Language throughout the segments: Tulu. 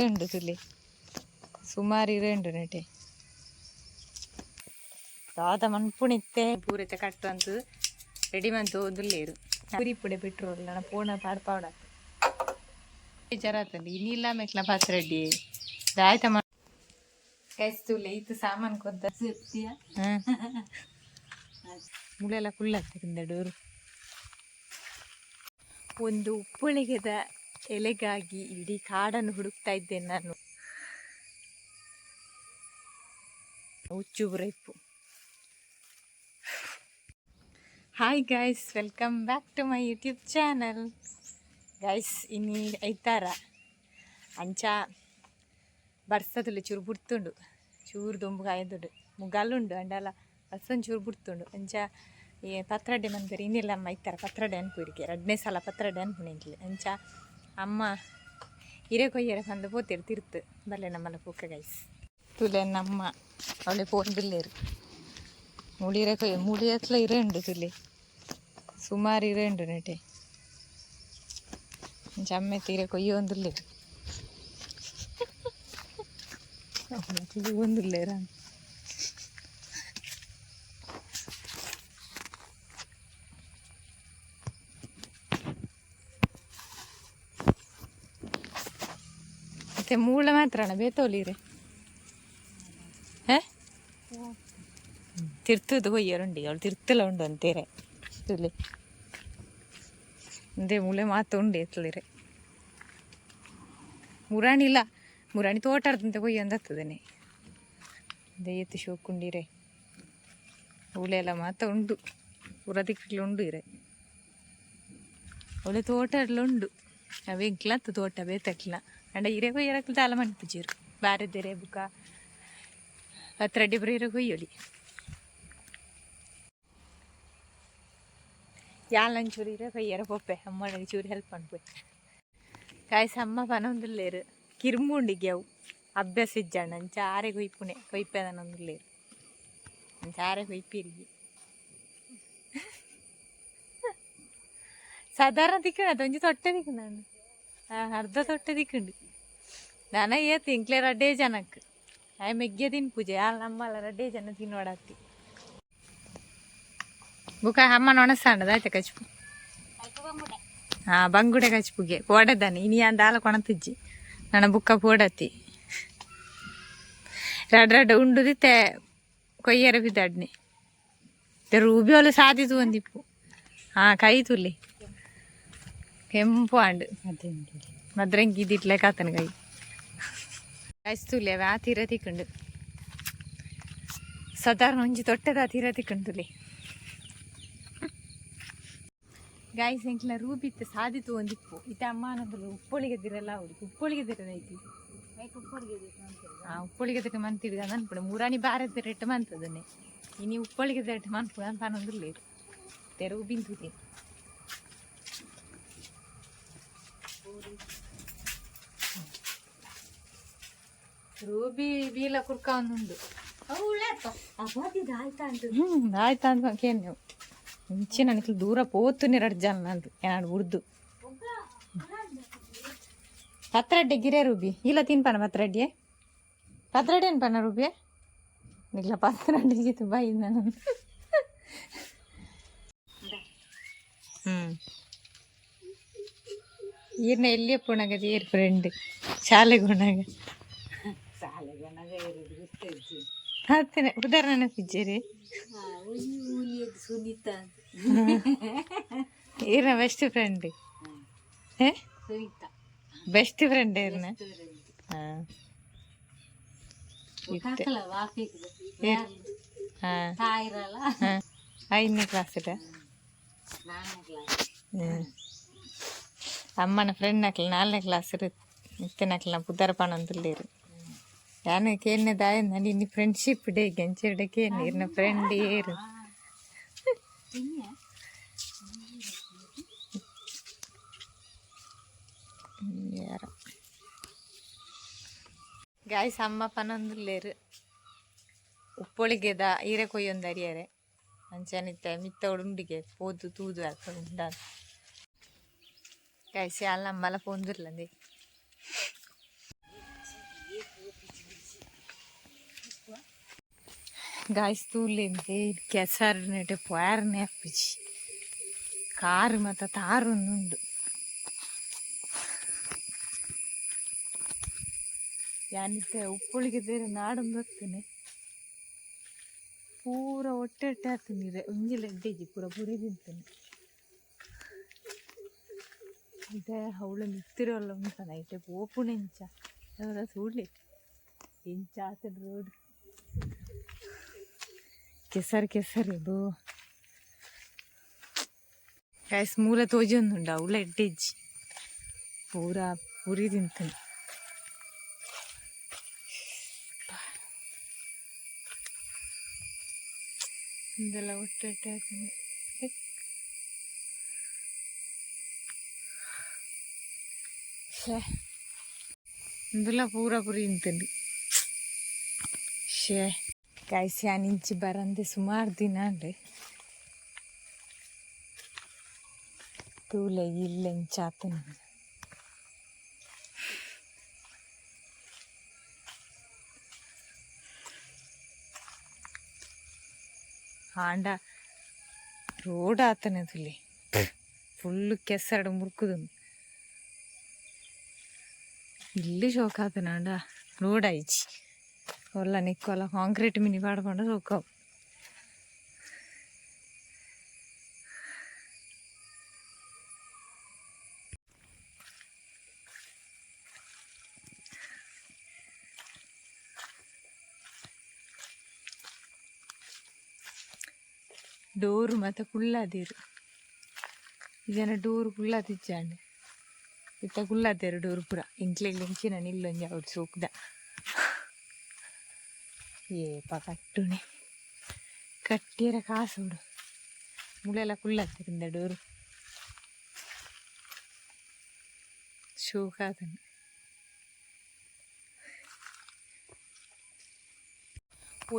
ಉಂಡು ತುಲಿ ಸುಮಾರು ಇರೆ ಉಂಡು ನೆಟೆ ದಾದ ಮನ್ಪುಣಿತ್ತೆ ಪೂರೆತ ಕಟ್ಟು ಅಂತ ರೆಡಿ ಮಂತು ಒಂದುಲ್ಲೇರು ಪುರಿ ಪೆಟ್ರೋಲ್ ನನ್ನ ಪೋಣ ಪಾಡ್ಪಾವಡ ಬೇಜಾರಾತಂడి ಇನ್ನಿಲ್ಲ ಮೆಕ್ಲ ಪಾತ್ರ ರೆಡಿ ದಾಯ್ತ. ಗೈಸ್, ತುಲೆ ಇತ್ತು ಸಾಮಾನು ಕೊದ್ದ ಮುಳೆಲ್ಲ ಫುಲ್ ಆಗ್ತದೆ ಡೋರು. ಒಂದು ಉಪ್ಪುಳಿಗೆದ ಎಲೆಗಾಗಿ ಇಡೀ ಕಾಡನ್ನು ಹುಡುಕ್ತಾ ಇದ್ದೇನೆ ನಾನು. ಹುಚ್ಚು ಇಪ್ಪು. Hi guys, welcome back to my YouTube channel. Guys, ಇನಿ ಐತಾರ. ಅಂಚ ಬರ್ಸದುಲ್ಲ, ಚೂರು ಬುಡ್ತುಂಡು. ಚೂರು ದೊಂಬು ಕಾಯ್ದುಂಡು, ಮುಗಲ್ಲುಂಡು ಅಂಡಲ ಬರ್ಸೊಂದು ಚೂರು ಬುಡ್ತುಂಡು. ಅಂಚ ಈ ಪತ್ರೊಡೆ ಮನ್ಪೆರ್ ಇನ್ನಿಲ್ಲ ಅಮ್ಮ ಐತಾರ ಪತ್ರೊಡೆ ಅನ್ಪುರಿಗೆ. ರಡ್ಡನೇ ಸಲ ಪತ್ರೊಡೆ ಅನ್ಪುನಿಂಕ್ಲೆ. ಅಂಚ ಅಮ್ಮ ಇರೆ ಕೊಯ್ಯರೆ ಪಂದ್ ಪೋತೆರ್ ತಿರ್ತು. ಬಲ್ಲೆ ನಮ್ಮಲ ಪೂಕ. ಗೈಸ್, ತುಲೆ ನಮ್ಮ ಅವಳೆ ಫೋನ್ ಬಿಲ್ಲೇರು. ಮುಳಿರೆ ಕೊಯ್ಯ ಮುಳಿ ಎತ್ಲ ಇರೆ ಉಂಡು ತುಲೆ ಸುಮಾರು ಇರೆ ಉಂಡು ನೆಟೆ. ಅಂಚ ಅಮ್ಮೆ ತೀರೆ ಕೊಯ್ಯೊಂದುಲ್ಲೆರ್ ಒಂದುಲ್ಲೇರ. ಮತ್ತೆ ಮೂಳ ಮಾತ್ರಣ ಬೇತೋಲಿರೆ ಹೇ ತಿರ್ತದು ಕೊಯ್ಯರುಂಡಿ. ಅವಳು ತಿರ್ತಲ ಉಂಡು ಅಂತೀರೆ ತುಲೆ. ಇಂದೇ ಮೂಳೆ ಮಾತ ಉಂಡು ಎತ್ತಲಿರೆ. ಮುರಾಣಿ ಇಲ್ಲ, ಮುರಾಣಿ ತೋಟಾರ್ದಂತೆ ಕೊಯ್ಯೊಂದತ್ತದನೆ. ಏತ್ ಶೋಕುಂಡಿರೆ. ಎಲ್ಲ ಮಾತ ಉಂಡು, ಪೂರ ದಿಕ್ಕಲು ಉಂಡು ಇರೆ. ಅವಳೆ ತೋಟ ಎಲ್ಲ ಉಂಡು. ಅವು ಎಂಕ್ಲತ್ತು ತೋಟ ಬೇತಕ್ಲ ಅಂಡ ಇರೆ ಕೊಯ್ಯರಕ್ಲ ದಾಲ ಮನ್ಪುಜೆರು. ಬಾರದೆರೆ ಬುಕ ಪತ್ರಡ್ಡೆ ಪೂರ ಇರೆ ಕೊಯ್ಯೊಲಿ. ಯಾಲಂಚೂರು ಇರೆ ಕೊಯ್ಯರ ಪೊಪ್ಪೆ ಅಮ್ಮನಿಗೆ ಚೂರು ಹೆಲ್ಪ್ ಮನ್ಪುವೆ. ಕಾಯ್ಸ್, ಅಮ್ಮ ಪನೊಂದುಲ್ಲೆರ್, ಕಿರ್ಮು ಉಂಡಿಗೆ ಅವು ಅಭ್ಯಾಸ ಇಜ್ಜಾಂಡ. ಅಂಚ ಆರೆ ಕೊಯ್ಪುನೆ ಕೊಯ್ಪೆದನೊಂದುಲ್ಲೆರ್. ಅಂಚ ಆರೆ ಕೊಯ್ಪಿರಿಗೆ. ಸಾಧಾರಣ ತಿಕ್ಕಣ ಒಂಜಿ ತೊಟ್ಟೆ ತಿಕ್ಕುಂಡು. ಅರ್ಧ ತೊಟ್ಟೆ ತಿಕ್ಕುಂಡು. ನನ ಏತ್ ಎಂಕ್ಲೆ ರಡ್ಡೇ ಜನಕ್ ಆಯ್ ಮೆಗ್ಯ ತಿನ್ಪುಜೆ. ಆಲ್ ನಮ್ಮಲ್ಲ ರಡ್ಡೇ ಜನ ತಿನ್ನೋಡತ್ತಿ. ಬುಕ ಅಮ್ಮನ ಒಣಸಾಂಡದ ಆಯ್ತಾ ಕಚ್ಪು. ಹಾ, ಬಂಗುಡೆ ಕಚ್ಪುಗೆ ಪೋಡದಾನೆ. ಇನಿ ಅಂದಾಲ ಕೊಣತಿಜ್ಜಿ ನನ್ನ ಬುಕ್ಕ ಪೋಡತಿ. ರಡ್ ರಡ್ಡ ಉಂಡುದಿತ್ತೆ ಕೊಯ್ಯರ ಬಿದ್ದಾಡ್ನೆ. ರೂಬಿ ಒಲು ಸಾದಿತು ಒಂದಿಪ್ಪು. ಹಾ, ಕೈ ತುಲಿ ಕೆಂಪು ಆಂಡ್ ಮದ್ರಂಗಿ ಇದಿಟ್ಲೆ ಕಾತನ ಕೈ. ತುಲಿ ಅವೆ ಆ ತೀರ ತಿಕ್ಕಂಡು. ಸಾಧಾರಣ ಒಂಜಿ ತೊಟ್ಟೆದ ಆ ತೀರ ತಿಕ್ಕಂಡು ತುಲಿ. ಗಾಯ್ಸ್, ಎಂಕ್ಲ ರೂಬಿತ್ತು ಸಾದಿತು ಒಂದಿಪ್ಪು. ಇತ್ತೆ ಅಮ್ಮ ಅನ್ನೋದು ಉಪ್ಪೊಳಿಗೆ ದಿರಲ್ಲ ಅವಳಿಗೆ. ಉಪ್ಪೊಳಿಗೆ ದಿರದ ಐತಿ. ಹಾ, ಉಪ್ಪೊಳಿಗೆ ದಿರ ಮಂತಿಡ್ಗ ಅನ್ಪುಣ. ಮುರಾಣಿ ಬಾರದ ರೇಟ್ ಮಂತದನೆ. ಇನಿ ಉಪ್ಪೊಳಿಗೆ ರೇಟ್ ಮನ್ಪುಣ ಅಂತ ಅನ್ನೊಂದುಲ್ಲೇರು. ತೆರವು ಬಿಂದುದೆ. ರೂಬಿ ಬೀಲ ಕುರ್ಕ ಒಂದುಂಡು. ಆಯ್ತಾ ಅಂತ ಕೇನ್ ಮುಂಚೆ ನನಗೆ ದೂರ ಪೋತುನಿ ರಡ್ಡು ಜನ ನಂದು ಏನಾಡು ಉರ್ದು ಪತ್ರಡ್ಡೆ ಗಿರೆ. ರೂಬಿ ಇಲ್ಲ ತಿನ್ಪಾನ ಪತ್ರಡ್ಡೆ? ಪತ್ರಡ್ಡೆ ಏನ್ಪಾನ ರೂಬಿ? ನಿಗ್ಲ ಪತ್ರಡ್ಡೆ ಗಿತ್ತು ಬಾಯಿ ನಾನು. ಈರ್ನ ಎಲ್ಲಿ ಪುಣಗ ಏರ್ ಫ್ರೆಂಡ್ ಶಾಲೆಗೆ ಉಣಗ ಹತ್ತನೆ ಉದಾಹರಣೆ ಪಿಜ್ಜೇರಿ. ಸುನೀತಾ. ಈರ್ನ ಬೆಸ್ಟ್ ಫ್ರೆಂಡ್ ಹೇ? ಸುನೀತಾ. ಬೆಸ್ಟ್ ಫ್ರೆಂಡ್ ಈರ್ನ. ಹಾಂ ಹಾಂ ಹಾಂ ಐದನೇ ಕ್ಲಾಸ್. ಅಮ್ಮನ ಫ್ರೆಂಡ್ ನಕ್ಲು ನಾಲ್ನೇ ಕ್ಲಾಸ್ ಇತ್ತನಕ್ಲ ಪುದರ್ ಪಣೊಂದುಲ್ಲೇರು. ಯಾನ್ ಕೇನ್ನೆ ದಾಯ ಇನಿ ಫ್ರೆಂಡ್ಶಿಪ್ ಡೇ ಎಂಚೆಡೆ ಕೇನ್ ಇರ್ನ ಫ್ರೆಂಡ್ ಏರು? ಯಾರ ಗಾಯ್ಸ್, ಅಮ್ಮ ಪನೊಂದುಲ್ಲೇರು ಉಪ್ಪೊಳಿಗೆದ ಈರೆ ಕೊಯ್ಯೊಂದು ಅರಿಯರೆ. ಅಂಚನಿತ್ತೆ ಮಿತ್ತ ಉಂಡಿಗೆ ಪೋದು ತೂದು ಅಲ್ಪ ಉಂಡ. ಗಾಯ್ಸ್, ಅಲ್ಲ ನಮ್ಮಲ ಪೋಂದುರ್ಲಂದೆ. ಗಾಯ್ಸ್ ತೂಲೆಂತೆ ಕೆಸರಿನೆಟ್ ಪೋರ್ನೆ ಆಪುಜಿ ಕಾರ್ ಮಾತ ತಾರೊಂದುಂಡು. ಯಾನಿತ್ತೆ ಉಪ್ಪೊಳಿಗೆ ದೇರೆ ನಾಡೊಂದು ಬತ್ತನೆ ಪೂರ ಒಟ್ಟೆ ಒಟ್ಟೆ ಆತುಂಡು ಇರೆ ಒಂಜಿ ಎಡ್ಡೆಜಿ ಪೂರ ಪುರಿ ತಿಂತನೆ ಇದೆ ಅವಳು ಮಿತ್ತಿರಲ್ಲ ಉಂಟನ ಇತ್ತೆ ಪೋಪುನೆಂಚ ಅವರ ತೂಲೆ ಎಂಚ ಆತುಂಡು ರೋಡ್ ಕೆಸರು ಕೆಸರು ಇದು. ಗೈಸ್ ಮೂಲ ತೋಜೊಂದುಂಡು ಅವಳ ಎಡ್ಡೆಜ್ಜಿ ಪೂರ ಪುರಿ ತಿಂತನೆ. ಇಂದೆಲ್ಲ ಒಟ್ಟೆ ಒಟ್ಟೆ ಆತುಂಡು. ಶ್ಯೆ ಇಂದುಲ ಪೂರ ಪುರಿ ತಿಂತುಂಡು. ಶೇ ಗೈಸ್ ಯಾನ್ ಇಂಚಿ ಬರಂದೆ ಸುಮಾರು ದಿನ ಆಂಡ್. ತೂಲೆ ಇಲ್ಲ್ ಎಂಚ ಆತುಂಡು. ಆಂಡ ರೋಡ್ ಆತನೆ ತೂಲೆ ಫುಲ್ ಕೆಸರ್ಡ್ ಮುರ್ಕುದುಂಡು. ಇಲ್ಲ್ ಶೋಕ್ ಆತುಂಡು ಆಂಡ ರೋಡ್ ಆಯಿಜಿ ಒಲ್ಲ ನಿಕ್ಕೊಲ ಕಾಂಕ್ರೀಟ್ ಮಿನಿ ಪಾಡ್ಪಂಡ ಶೋಕಾವು. ಡೋರ್ ಮಾತ ಕುಲ್ಲಾದೆರ್ ಇಜನ ಡೋರ್ ಕುಲ್ಲಾದಿಜ್ಜಾಂಡ್ ಇತ್ತೆ ಕುಲ್ಲಾದೆರ್ ಡೋರ್ ಪೂರ ಎಂಕ್ಲೆಗ್ ಎಂಚಿನ ನಿಲ್ಲೊಂಜಿ ಆವೊಡು ಸೋಕುದ ಏಪ ಕಟ್ಟುನೆ ಕಟ್ಟಿಯರ ಕಾಸೋಡು ಮುಳೆಲ್ಲ ಕುಲ್ಲಾತೆರ್ ಇಂದ ಡೋರು ಶೋಕಾತುಂಡು.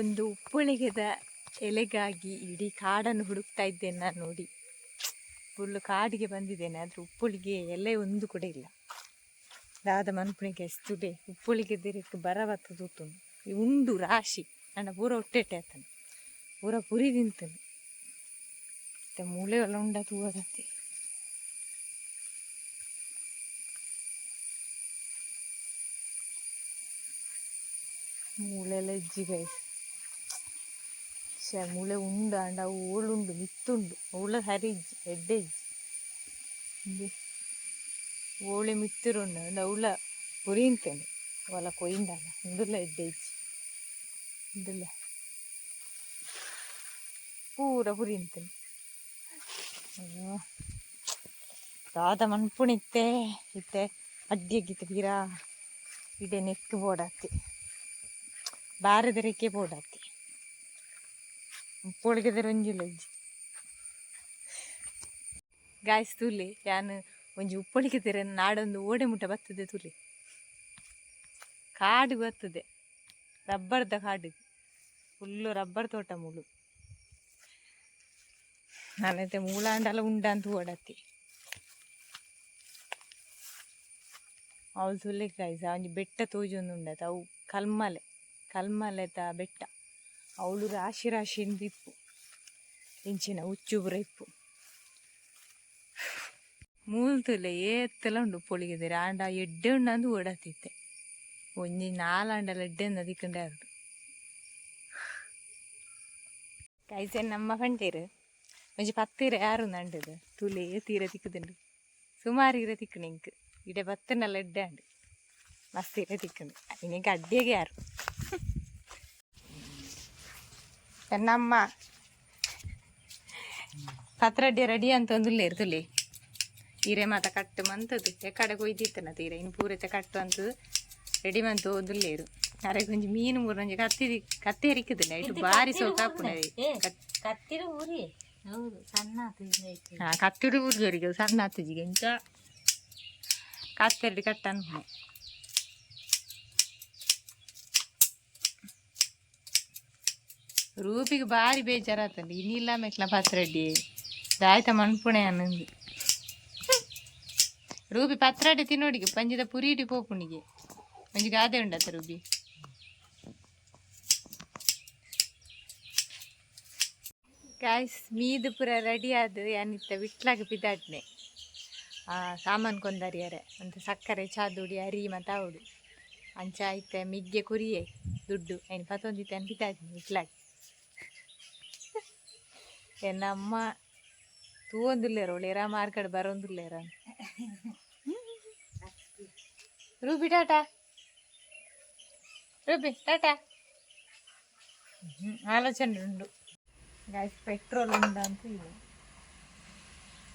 ಒಂದು ಉಪ್ಪೊಳಿಗೆದ ಎಲೆಗಾಗಿ ಇಡೀ ಕಾಡನ್ನು ಹುಡುಕ್ತಾ ಇದ್ದೇನೆ ನಾನು ನೋಡಿ. ಫುಲ್ಲು ಕಾಡಿಗೆ ಬಂದಿದ್ದೇನೆ, ಆದರೆ ಉಪ್ಪೊಳಿಗೆ ಎಲೆ ಒಂದು ಕೂಡ ಇಲ್ಲ. ದಾದ ಮನ್ಪುಣಿಗೆ ತುಡೆ ಉಪ್ಪೊಳಿಗೆ ದಿರಕ್ ಬರ ಬತ್ತ ತೂತುಂಡು. ಉಂಡು ರಾಶಿ ಅಂಡ ಪೂರ ಒಟ್ಟೆಟ್ಟೆ ಆತನು ಪೂರ ಪುರಿ ತಿಂತನು. ಮತ್ತೆ ಮೂಳೆ ಎಲ್ಲ ಉಂಡ ತೂವದತ್ತೆ. ಮೂಳೆ ಎಲ್ಲ ಇಜ್ಜಿ ಗೈಸ್. ಶ್ಯೆ ಮೂಳೆ ಉಂಡು ಆಂಡ ಅವು ಓಳುಂಡು ಮಿತ್ತುಂಡು ಓಳ ಸರಿ ಇಜ್ಜಿ ಎಡ್ಡೆ ಇಜ್ಜಿ. ಇಂದು ಓಳೆ ಮಿತ್ತಿರುಂಡು ಆಂಡ ಅವ್ಲ ಪುರಿಂತೇನೆ ಒಲ ಕೊಯಿಂಡಲ ಉಂದುಲ ಎಡ್ಡೆ ಇಜ್ಜಿ. ಉಂದುಲ ಪೂರ ಪುರಿಂತೇನೆ. ಅಯ್ಯೋ ದಾದ ಮನ್ಪುಣಿತ್ತೆ ಇತ್ತೆ ಅಡ್ಡಿಯಗಿತ್ತೆ ಪಿರ ಇಡೆ ನೆಕ್ ಬೋಡಾತಿ ಬಾರದರೆಕ್ಕೆ ಬೋಡಾತಿ ಉಪ್ಪೊಳಿಗೆದರ ಒಂಜಿಲ ಇಜ್ಜಿ. ಗಾಯ್ಸ್ ತೂಲೆ ಯಾನ್ ಒಂಜಿ ಉಪ್ಪೊಳಿಗೆ ತೆರೆ ನಾಡೊಂದು ಓಡೆ ಮುಟ್ಟ ಬರ್ತದೆ ತೂಲೆ. ಕಾಡು ಬರ್ತದೆ ರಬ್ಬರ್ದ ಕಾಡು ಫುಲ್ಲು ರಬ್ಬರ್ ತೋಟ ಮೂಲು. ನಾನೈತೆ ಮೂಲಾಂಡಲ ಉಂಡಂತ ಓಡತ್ತಿ ಅವ್ಲು ತೂಲೆ ಗೈಸ್ ಒಂಜಿ ಬೆಟ್ಟ ತೋಜೊಂದು ಉಂಡತ ಅವು ಕಲ್ಮಲೆ ಕಲ್ಮಲೆತ ಬೆಟ್ಟ ಅವಳು ರಾಶಿ ರಾಶಿ ಇಪ್ಪು ಇಂಚಿನ ಉಚ್ಚು ಪೂರ ಇಪ್ಪು. ಮೂಲು ಏತೆಲ ಉಂಡು ಉಪ್ಪೊಳಿಗೆದೆರ್ ಆಂಡ ಎಡ್ಡೆ ಉಂಡಂದು ಓಡತ್ತಿತ್ತೆ ಒಂಜಿ ನಾಲಾಂಡಲ ಎಡ್ಡೆ ಅಂದ್ ತಿಕ್ಕಂಡೆ ಆರುಡು. ಗೈಸ್ ನಮ್ಮ ಪಂಡೇರು ಒಂಜಿ ಪತ್ತೀರ ಯಾರು ನಂಡದು ತೂಲೆ ತೀರ ತಿಕ್ಕುದುಂಡು ಸುಮಾರು ಇರ ತಿಕ್ಕುಂಡು ಎಂಕ್ ಇಡೆ ಬತ್ತನಲ್ಲ ಎಡ್ಡೆ ಆಂಡ್ ಮಸ್ತ್ ಇರ ತಿಕ್ಕುಂಡು ಎಂಕ್ ಅಡ್ಡಿಯಾಗೆ ಯಾರು ನಮ್ಮ ಪತ್ರಡ್ಡೆ ರೆಡಿ ಅಂತ ಒಂದುಲ್ಲೇರು ತುಲೆ ಈರೆ ಮಾತ ಕಟ್ಟು ಮಂತದು ಎಕಡೆ ಕೊಯ್ದಿತ್ತನ ತೀರ ಇನ್ನು ಪೂರೆತ ಕಟ್ಟು ಅಂತದು ರೆಡಿ ಮಂತು ಒಂದುಲ್ಲೇರು ಅರೆಗ್ ಒಂಜಿ ಮೀನು ಮೂರೊಂಜಿ ಕತ್ತಿ ಕತ್ತಿ ಹೆರಿಕುದುಂಡು ಐಟ್ ಬಾರಿ ಸೋಕಾಪುಂಡು. ಕತ್ತಿರು ಊರಿ ಹೌದು ಸಣ್ಣ ಆತು. ಹಾ ಕತ್ತಿಡು ಊರಿಗೆ ಸಣ್ಣ ಆತುಜಿಗೆ ಇಂಚ ಕತ್ತೆರಡು ಕಟ್ಟ ಅನ್ಪುಣೆ. ರೂಪಿಗೆ ಬಾರಿ ಬೇಜಾರಾತಂಡು ಇನ್ನಿಲ್ಲ ಮೆಕ್ಲ ಪತ್ರಡ್ಡಿ ದಾಯ್ತ ಮನ್ಪುಣೆ ಅನ್ನಂದು ರೂಬಿ ಪತ್ರಡ್ಡೆ ತಿನ್ನೋಡಿಗೆ ಪಂಜಿದ ಪುರಿಡಿ ಪೋಪುಣಿಗೆ ಒಂಜಿ ಗಾದೆ ಉಂಡತ್ತ ರೂಬಿ. ಗಾಯ್ಸ್, ಮೀದು ಪೂರ ರೆಡಿ ಆದ್ ಯಾನಿತ್ತ ವಿಟ್ಲಾಗ ಪಿದಾಟ್ನೆ ಸಾಮಾನು ಕೊಂದರಿಯರೆ ಒಂತೆ ಸಕ್ಕರೆ, ಚಾದುಡಿ, ಅರಿ ಮತ ಆವಡು. ಅಂಚ ಐತೆ ಮಿಗ್ಗೆ ಕುರಿಯೆ ದುಡ್ಡು ಐನ್ ಪತ್ತೊಂದಿತ್ತೆ ಪಿದಾಟ್ನೆ ವಿಟ್ಲಾಗ. ಎನ್ನ ಅಮ್ಮ ತೂವೊಂದುಲ್ಲೆರ್, ಒಳ್ಳೇರ ಮಾರ್ಕಡ್ ಬರೋಂದುಲ್ಲೆರ. ರೂಬಿ ಟಾಟಾ, ರೂಬಿ ಟಾಟಾ. ಆಲೋಚನೆ ಉಂಡು ಗಾಯ್ಸ್, ಪೆಟ್ರೋಲ್ ಉಂಡ ಅಂತ. ಇವು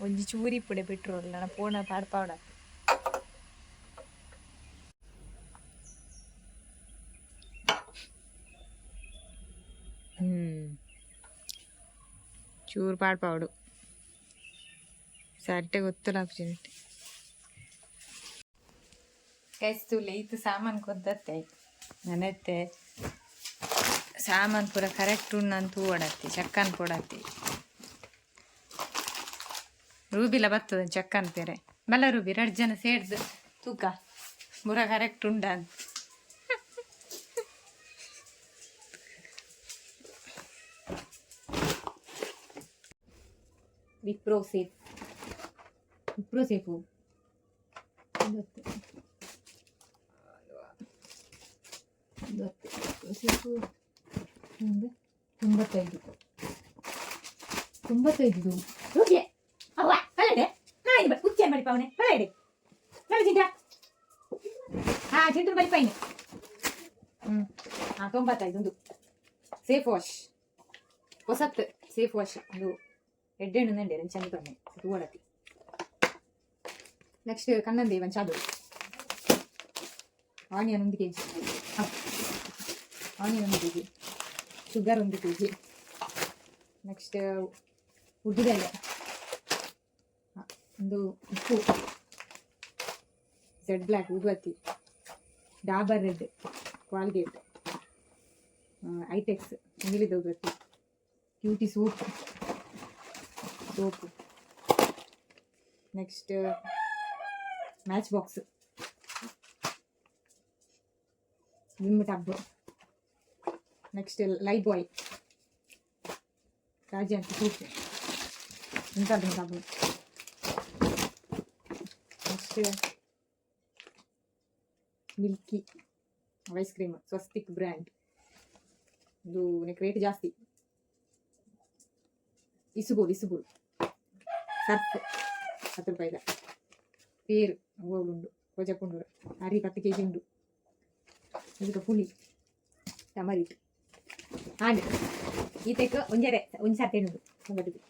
ಒಂಜಿ ಚೂರಿ ಇಪ್ಪುಡೆ ಪೆಟ್ರೋಲ್ ನನ್ನ ಪೋಣ ಪಾಡ್ಪಾವಡ. ಚೂರು ಪಾಡ್ಪಾವಡು ಸರಿಟೆ ಗೊತ್ತಲ್ಲ ಆಪರ್ಚುನಿಟಿ. ಗೈಸ್, ತೂಲೆ ಇತ್ತು ಸಾಮಾನು ಕೊದ್ದತ್ತೆ ನೆನೆತ್ತೆ. ಸಾಮಾನು ಪೂರ ಕರೆಕ್ಟ್ ಉಂಡು ತೂವಡತ್ತಿ, ಚಕ್ಕನ್ ಪೊಡತ್ತಿ. ರೂಬಿಲ ಬರ್ತದೆ ಚಕ್ಕನ್ ಪೇರೆ ಬಲ್ಲ. ರೂಬಿ, ಎರಡು ಜನ ಸೇರ್ದು ತೂಕ ಪೂರ ಕರೆಕ್ಟ್ ಉಂಡ ಅಂತ. ವಿಪ್ರೋ ಸೇಫ್, ವಿಪ್ರೋ ಸೇಫು ಒಂದು 10, 1 10, ಸೇಫು ಒಂದು 95, 95. ರೂಬಿಯೇ ಅವ್ವ ಅಲ್ಲಡೆ ನಾ ಉಚ್ಚೆ ಮಾಡಿ ಪಾವನೆ ಅಲ್ಲಡೆ ನಲ್ಲ ಚಿಂಟ. ಹಾ, ಚಿಂಟು ಬರಿ ಪೈನೆ. ಹಾ, 95 ಒಂದು ಸೇಫ್ ವಾಶ್, ಹೊಸತ್ ಸೇಫ್ ವಾಶ್. ಒಂದು ಎಡ್ಡೆಣ್ಣು ನಂಡೆ ಚಂದ ಪನ್ನೆ ತೂವಡತಿ. ನೆಕ್ಸ್ಟ್ ಕಣ್ಣನ್ ದೇವನ್ ಚಾದು. Onion 1 KG, onion 1 KG, sugar 1 ಕೆಜಿ. ನೆಕ್ಸ್ಟ್ ಉದ್ದಿಬೇಳೆ, ಒಂದು ಉಪ್ಪು, ಜೆಡ್ ಬ್ಲ್ಯಾಕ್ ಊದುಬತ್ತಿ, ಡಾಬರ್ ರೆಡ್, ಕ್ವಾಲ್ಗೇಟ್, ಐಟೆಕ್ಸ್ ಇಂಗ್ಲಿದ ಊದುಬತ್ತಿ, cutie soap soap. Next match box, Vim tub. Next life ಬಾಯ್ ರಾಜಿ ಅಂತ ಸೋಪ್ ಇಂಥದ್ದು tub. Next Milky ice cream, Swastik brand. ಇದು ರೇಟ್ ಜಾಸ್ತಿ. ಇಸುಬೋಲ್ ಇಸುಬೋಲ್ ಸರ್ಫ್ 10 ರೂಪಾಯಿದ. ಪೇರು ಉಂಡು, ಕೊಜಪುಂಡು. ಅರಿ 10 ಕೆ ಜಿ ಉಂಡು. ಇದಕ್ಕೆ ಪುಳಿ ಟಮರಿಟ್ ಆಂಡ್ ಈತೆಕ್ ಒಂಜರೆ ಒಂಜಿ ಸರ್ತಿ ಉಂಡು. 90.